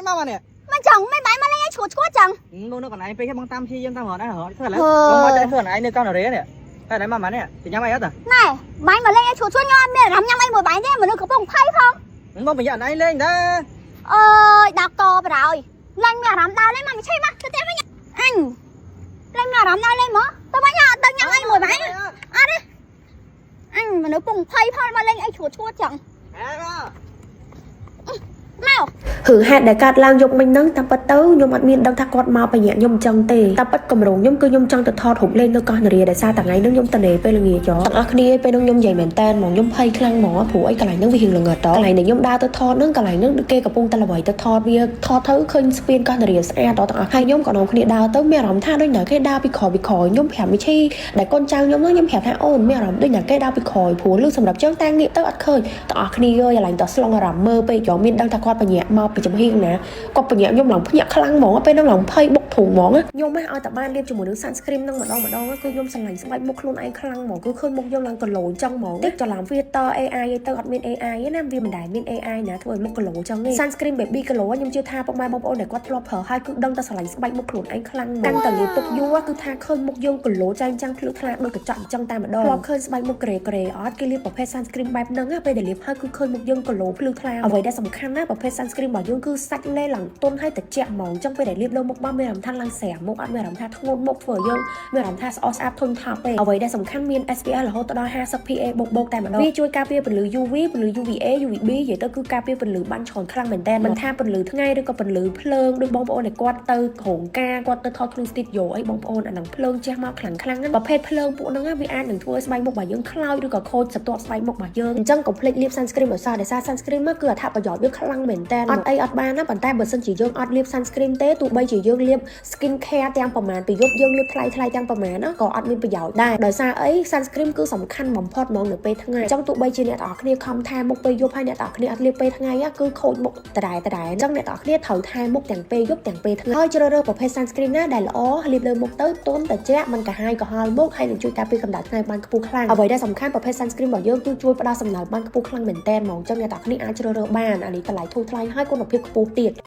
មកមកនេះ មិនចឹងមិនបាយមកលេងឲ្យឈួតឈួតចឹង បងនៅកន្លែងពេកបងតាមព្យាយាមតាមរត់ដែររត់ធ្វើឥឡូវបងមកចេះធ្វើកន្លែងនៅកោះនរានេះតែឥឡូវមកមកនេះទៅញ៉ាំអីអត់តា ណែបាយមកលេងឲ្យឈួតឈួតខ្ញុំអត់មានអារម្មណ៍ញ៉ាំអីមួយបាយទេមនុស្សកំពុងភ័យផង បងប្រយ័ត្នឯងលេងដែរ អើយដល់កបរោយលេងមានអារម្មណ៍ដើរលេងមកមិនឆេមកទៅផ្ទះវិញអញលេងមានអារម្មណ៍ដើរលេងមកទៅវិញអត់ទៅញ៉ាំអីមួយបាយអត់ទេអញមនុស្សពងភ័យផងមកលេងអីឈួតឈួតចឹង អើ មក រឿងហេតុដែលកើតឡើងយប់មិញហ្នឹងតាមពិតទៅខ្ញុំអត់មានដឹងថាគាត់មកបញ្ញាខ្ញុំអញ្ចឹងទេតាមពិតកម្រងខ្ញុំគឺខ្ញុំចង់ទៅថតរូបលេងនៅកោះនរាដោយសារតែថ្ងៃហ្នឹងខ្ញុំតនេពេលល្ងាចទាំងអស់គ្នាពេលហ្នឹងខ្ញុំនិយាយមែនតើហ្មងខ្ញុំភ័យខ្លាំងហ្មងព្រោះអីកន្លែងហ្នឹងវារៀងល្ងិតតកន្លែងដែលខ្ញុំដើរទៅថតហ្នឹងកន្លែងហ្នឹងគេកំពុងតែល្បីទៅថតវាថតទៅឃើញស្ពានកោះនរាស្អាតដល់ទាំងអស់ហើយខ្ញុំក៏នាំគ្នាដើរទៅមានអារម្មណ៍ថាដូចណាគេដើរពីក្រោយពីក្រោយខ្ញុំប្រាប់មីឈីដែលកូនចៅខ្ញុំហ្នឹងខ្ញុំប្រាប់ថាអូនមានអារម្មណ៍ដូចណាគេដើរពីក្រោយព្រោះលឺសម្រាប់ជើងតាំងងាកទៅអត់ឃើញទាំងអស់គ្នាយើយឡើងតស្លងអារម្មណ៍មើលពេកចង់មានដឹងថាគាត់បញ្ញាមកពីចំហៀងណាគាត់បញ្ញាខ្ញុំឡើងភ្ញាក់ខ្លាំងហ្មងពេលហ្នឹងឡើងភ័យបុកធុងហ្មងខ្ញុំហ៎ឲ្យតែបានលាបជាមួយនឹង sunscreen ហ្នឹងម្ដងម្ដងគឺខ្ញុំស្រឡាញ់ស្បែកមុខខ្លួនឯងខ្លាំងហ្មងគឺឃើញមុខខ្ញុំឡើង glow ចឹងហ្មងតិចច្រឡំ filter AI ឯទៅអត់មាន AI ទេណាវាមិនដែលមាន AI ណាធ្វើឲ្យមុខ glow ចឹងទេ sunscreen baby glow ខ្ញុំជឿថាពុកម៉ែបងប្អូនដែលគាត់ធ្លាប់ប្រើហើយគឺដឹងតែស្រឡាញ់ស្បែកមុខខ្លួនឯងខ្លាំងហ្មងកាន់តែលាបទុកយូរគឺថាឃើញមុខយើង glow ចែងចាំងភ្លឺថ្លាដូចកញ្ចក់អញ្ចឹងតែម្ដងធ្លាប់ឃើញស្បែកមុខក្រេក្រេអត់គេលាបប្រភេទ sunscreen បែបហ្នឹងពេលដែលលាបហើយគឺឃើញមុខយើង glow ភ្លឺថ្លាអ្វីដែលសំខាន់ណាប្រភេទ sunscreen របស់យើងគឺសាច់លេឡើងទន់ហើយត្រជាក់ហ្មងអញ្ចឹងពេលដែលលាបលើមុខមកមានអារម្មណ៍ថាឡើងស្រាមុខអត់មានអារម្មណ៍ថាធ្ងន់មុខធ្វើឲ្យយើងមានអារម្មណ៍ថាស្អកស្អាតធុញថប់ទេអ្វីដែលសំខាន់មាន SPF រហូតដល់50 PA បូកបូកតែម្ដងវាជួយការពារពន្លឺ UV ពន្លឺ UVA UVB និយាយទៅគឺការពារពន្លឺបានច្រើនខ្លាំងមែនតើមិនថាពន្លឺថ្ងៃឬក៏ពន្លឺភ្លើងដូចបងប្អូនដែលគាត់ទៅរោងការគាត់ទៅថតក្នុង studio អីបងប្អូនអាហ្នឹងភ្លើងជះមកខ្លាំងខ្លាំងហ្នឹងប្រភេទភ្លើងពួកហ្នឹងវាអាចនឹងធ្វើឲ្យស្បែកមុខរបស់យើងខ្លោចឬក៏ខូចស្រទាប់ស្បែកមុខរបស់យើងអញ្ចឹងកុំភ្លេចលាប sunscreen ឲ្យសោះដោយសារ sunscreen មកគឺអត្ថប្រយោជន៍វាខ្លាំងមែនតើអត់អីអត់បានណាប៉ុន្តែបើសិនជាយើងអត់លាប sunscreen ទេទោះបីជាយើងលាប skin care ទាំងប្រមាណពីយប់យើងលាបថ្លៃថ្លៃទាំងប្រមាណណាក៏អត់មានប្រយោជន៍ដែរដោយសារអី sunscreen គឺសំខាន់បំផុតហ្មងនៅពេលថ្ងៃអញ្ចឹងទោះបីជាអ្នកទាំងអស់គ្នាខំថែមុខពេលយប់ហើយអ្នកទាំងអស់គ្នាអត់លាបពេលថ្ងៃគឺខូចមុខដដែលដដែលអញ្ចឹងអ្នកទាំងអស់គ្នាត្រូវថែមុខទាំងពេលយប់ទាំងពេលថ្ងៃហើយជ្រើសរើសប្រភេទ sunscreen ណាដែលល្អលាបលើមុខទៅទន់ត្រជាក់មិនកាហាយក្រហល់មុខហើយនឹងជួយការពារកម្ដៅថ្ងៃបានខ្ពស់ខ្លាំងអ្វីដែលសំខាន់ប្រភេទ sunscreen របស់យើងគឺជួយផ្ដល់សំណើមបានខ្ពស់ខ្លាំងមែនទែនហ្មងអញ្ចឹងអ្នកទាំងអស់គ្នាអាចជ្រើសរើសបានអានេះតម្លៃធូរថ្លៃហើយគុណភាពខ្ពស់ទៀត។